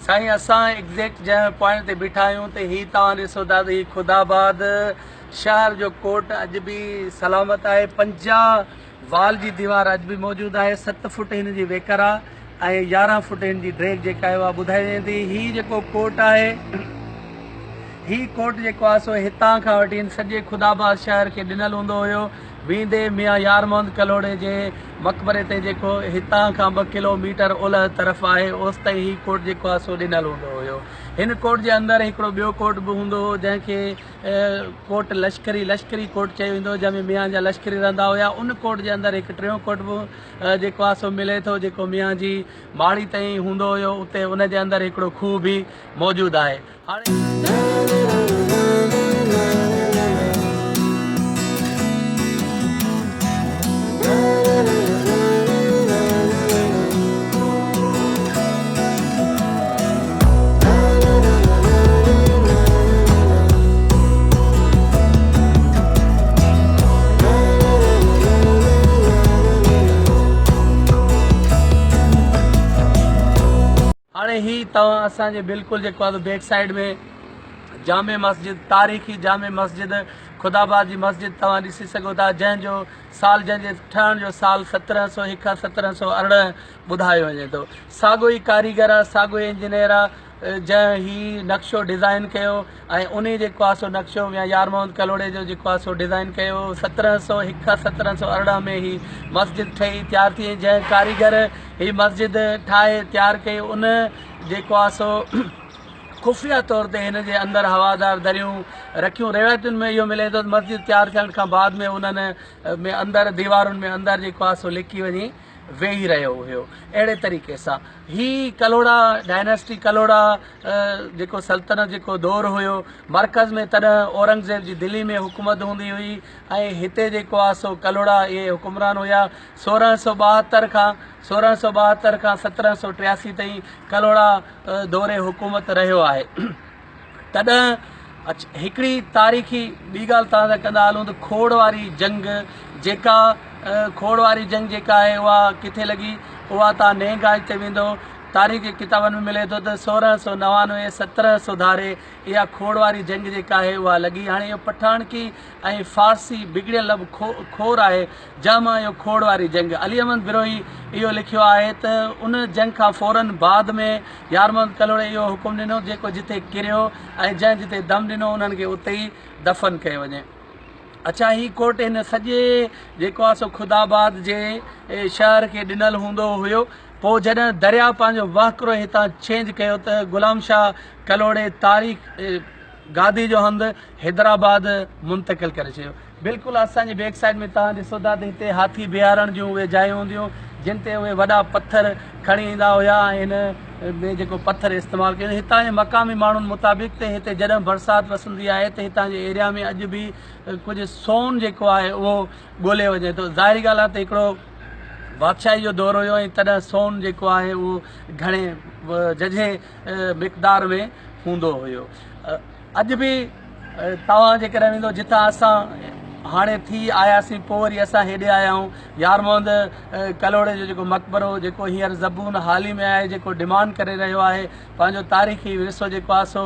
سائين اسان ايگزيڪٽ جنهن پوائنٽ تي بيٺا آهيون ته هي توهان ڏسو ٿا ته هي خدا آباد شهر جو ڪوٽ اڄ به سلامت آهي 50 وال جي ديوار اڄ به موجود آهي 7 فوٽ هن جي ويڪر آهي ۽ 11 فوٽ هن جي ڊريگ جيڪا آهي اها ٻڌائي وڃي ٿي هي جيڪو ڪوٽ آهي هي ڪوٽ جيڪو آهي سو هتان کان وٺي هن سڄي خدا آباد شهر کي ڏنل هوندو هيو ويندي ميان يار محمد ڪلهوڙي جي مقبري تي جيڪو هتان کان ٻه ڪلو ميٽر اولهه طرف آهي اوستائين هي ڪوٽ جيڪو آهي سو ڏنل هوندو هيو. هن ڪوٽ جي اندر هڪڙو ٻيو ڪوٽ به هوندو هو جنهن کي ڪوٽ لشڪري، لشڪري ڪوٽ چيو ويندو هو جنهن ۾ ميان جا لشڪري رهندا هيا. ان ڪوٽ جي اندر هڪ ٽيون ڪوٽ به جيڪو آهي سو ملي ٿو جيڪو ميان جي ماڙي تائين هوندو هيو اتي ان جي اندر هڪڙو کوهه به موجود آهي. هاڻي هي توهان اسان جي بلڪل جيڪو آهي بيڪ سائيڊ ۾ جامع مسجد تاريخي جامع مسجد خدا آباد جي مسجد توهان ڏسي سگهو ٿا جنهن جو سال جنهن جي ٺهڻ جو سال 1701 کان 1718 ٻڌايو وڃي ٿو ساڳو ئي ڪاريگر آهي ساڳو ئي انجنيئر آهي جنهن هي نقشو ڊزائن ڪيو ۽ انهي جيڪو آهي سو نقشو ميان يار محمد ڪلهوڙي جو جيڪو آهي سو ڊزائن ڪيو 1701 کان 1718 ۾ هي مسجد ٺهي تيار ٿي ۽ جنهن ڪاريگر هي مسجد ٺاهي تيار ڪئي ان جيڪو آهي سو خفيه طور تي هن جي اندر هوادار دريون رکيون روايتن ۾ اهو ملي ٿو ته مسجد تيار ٿيڻ کان بعد ۾ انهن ۾ اندر ديوارن ۾ اندر جيڪو آهي سو لڪي وڃي ويهي رهيو هيو اهڙي طريقي سان هي ڪلهوڙا ڊائناسٽي ڪلهوڙا جيڪو سلطنت جيڪو دور هيو مرڪز ۾ تڏهن اورنگزيب جي دلي ۾ حڪومت هوندي هئي ۽ هتي جيڪو آهي سو ڪلهوڙا اهي حڪمران هيا 1672 کان 1672 کان 1783 تائين ڪلهوڙا دور حڪومت رهيو آهي تڏهن هڪڙي تاريخي ٻي ڳالهه توهان سان ڪندا هلون ته کوڙ واري جنگ جيڪا کوڙ واري جنگ جيڪا آهي اها ڪٿي لڳي اها توهان نئين گاج تي ويندو تاريخي ڪتابن ۾ ملي ٿو ته 1699 1700 ڌاري اها کوڙ واري جنگ جيڪا آهي اها لڳي هاڻي اهو پٺاڻڪي ۽ فارسي بگڙيل لفظ کور آهي جنهن مان اهو کوڙ واري جنگ علي احمد بروهي اهو لکيو آهي ته ان جنگ کان فورن بعد ۾ يار محمد ڪلهوڙي اهو حڪم ڏنو جيڪو جتي ڪريو ۽ جنهن جتي دم ڏنو انهن کي اتي ئي دفن ڪيو وڃي. اڇا هي ڪوٽ هن سڄي جيڪو آهي سو خدا آباد جي شهر کي ڏنل هوندو هيو پوء جڏهن درياء پنهنجو وهڪرو هتان چينج ڪيو ته غلام شاهه ڪلهوڙي تاريخ گادي جو هنڌ حيدرآباد منتقل ڪري ڇڏيو. بلڪل اسان جي بيڪ سائيڊ ۾ توهان ڏسو ٿا ته هتي هاٿي بيهارڻ جون اهي جايون هونديون جن تي اهي وڏا پٿر کڻي ايندا هيا ۽ هن ۾ جيڪو پٿر استعمال ڪيو هتان جي مقامي ماڻهن مطابق ته هتي جڏهن برسات وسندي آهي ته هتان جي ايريا ۾ اڄ به ڪجهه سون جيڪو آهي اهو ڳولي وڃي ٿو ظاهري ڳالهه آهي ته هڪڙو بادشاهي جو دور هيو ۽ تڏهن سون جيڪو آهي اهو گهڻي ججهي مقدار ۾ هوندو هيو. اڄ به توهان جيڪڏهن ويندو جتان اسان هاڻي ٿي آياسين پوء وري اسان هيڏي آيا آهيون يار محمد ڪلهوڙي جو جيڪو مقبرو جيڪو هينئر زبون حالي ۾ آهي جيڪو ڊمانڊ ڪري رهيو آهي پنهنجو تاريخي ورثو جيڪو آهي سو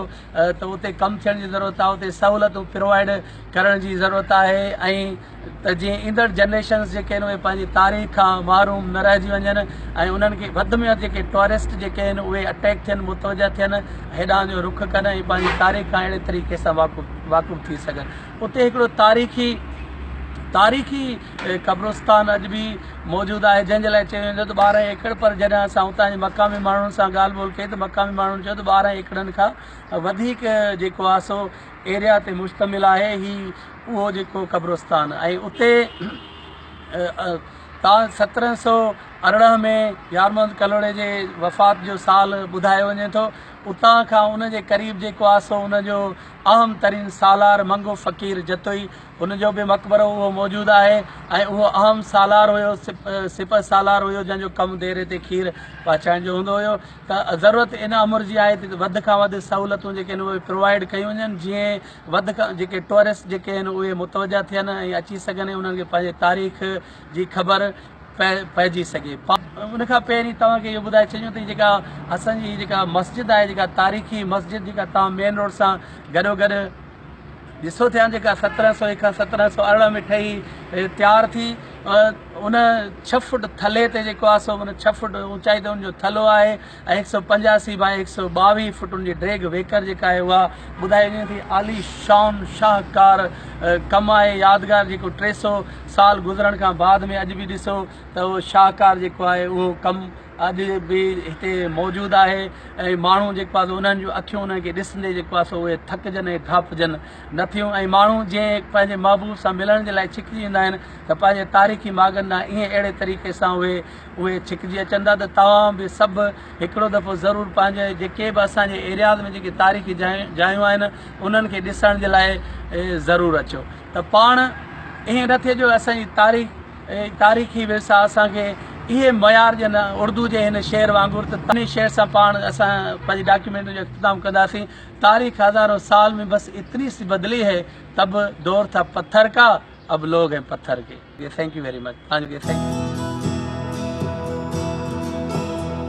ته اتي ڪم ٿيڻ جي ضرورت آهي اتي سهولتون پرووائيڊ ڪرڻ جي ضرورت آهي ۽ ته جيئن ايندڙ جنريشنز جيڪي آهن اهي پنهنجي تاريخ کان محروم نه رهجي وڃن ۽ انهن کي وڌ ۾ وڌ جيڪي ٽوئرسٽ جيڪي آهن اهي اٽريڪٽ ٿين متوجه ٿين هيڏانهن جو رخ ڪن ۽ پنهنجي تاريخ کان اهڙي طريقي سان واقف ٿي سگهن اتي هڪڙو تاريخي تاريخي قبرستان اڄ به موجود آهي جنهن جي لاء چيو ويندو ته 12 ايڪڙ پر جڏهن اسان اتان جي مقامي ماڻهن سان ڳالهه ٻولهه ڪئي ته مقامي ماڻهن چيو ته 12 ايڪڙن کان وڌيڪ جيڪو آهي سو ايريا تي مشتمل آهي هي اهو جيڪو قبرستان ۽ اتي تان 1718 ۾ يار محمد ڪلهوڙي جي وفات جو سال ٻڌايو وڃي ٿو اتان کان ان جي قريب جيڪو آهي سو ان جو اهم ترين سالار منگهو فقير جتوئي ان جو به مقبرو اهو موجود آهي ۽ اهو اهم سالار هيو سپه سالار هيو جنهن جو ڪم ديري تي کير پهچائڻ جو هوندو هيو ته ضرورت ان امر جي آهي ته وڌ کان وڌ سهولتون جيڪي آهن اهي پرووائيڊ ڪيون وڃن جيئن وڌ کان جيڪي ٽوئرسٽ جيڪي آهن اهي متوجه ٿين ۽ اچي سگهن ۽ انهن کي پنهنجي تاريخ جي خبر پئجي سگهي. ان کان پهرين توهان کي اهو ٻڌائي ڇڏيون ته جيڪا اسان جي جيڪا مسجد آهي جيڪا تاريخي مسجد جيڪا توهان مين روڊ سان گڏو گڏ ڏسو ٿيا جيڪا 1701 کان 1718 ۾ ٺهي تيار ٿي ان ڇهه فوٽ ٿلهي تي جيڪو آهي سو ان ڇهه فوٽ اوچائي تي ان جو ٿلهو آهي ۽ هڪ سو پنجاسي باء هڪ سو ٻاويهه فوٽ ان جي ڊيگهه ويڪر جيڪا آهي اها ٻڌائي وڃي ٿي عالي شان شاهڪار ڪم آهي يادگار جيڪو 300 سال گذرڻ کان بعد ۾ اڄ به ڏسو ته اهو شاهڪار جيڪو آهي اهو ڪم اڄ به هتي موجود آهي ۽ ماڻهو جيڪو آهي سو انهن جون اکيون انهن کي ڏسندي جيڪو آهي سو اهي ٿڪجن ۽ ڍاپجن نه ٿيون ۽ ماڻهو جنهن پنهنجي محبوب سان ملڻ جي لاء ڇڪجي ايندا آهن ته پنهنجي تاريخي ماڳن ڏانهن ائين اهڙي طريقي سان اهي اهي ڇڪجي اچن ٿا ته توهان به سڀ هڪڙو دفعو ضرور پنهنجي جيڪي به اسان جي ايرياز ۾ جيڪي تاريخي جايون آهن انهن کي ڏسڻ جي لاء ضرور اچو ته پاڻ ائين نه ٿئي جو اسان جي تاريخ تاريخي ورثا اسان کي اهي معيار ڏين اردو جي هن شعر وانگر ته انهي شعر سان پاڻ اسان پنهنجي ڊاڪيومينٽري جو اختتام ڪنداسين تاريخ هزارون سال ۾ بس اتني سي بدلي هي تب دور ٿا پٿر ڪا اب لوگ هين پٿر ڪي thank you very much thank you.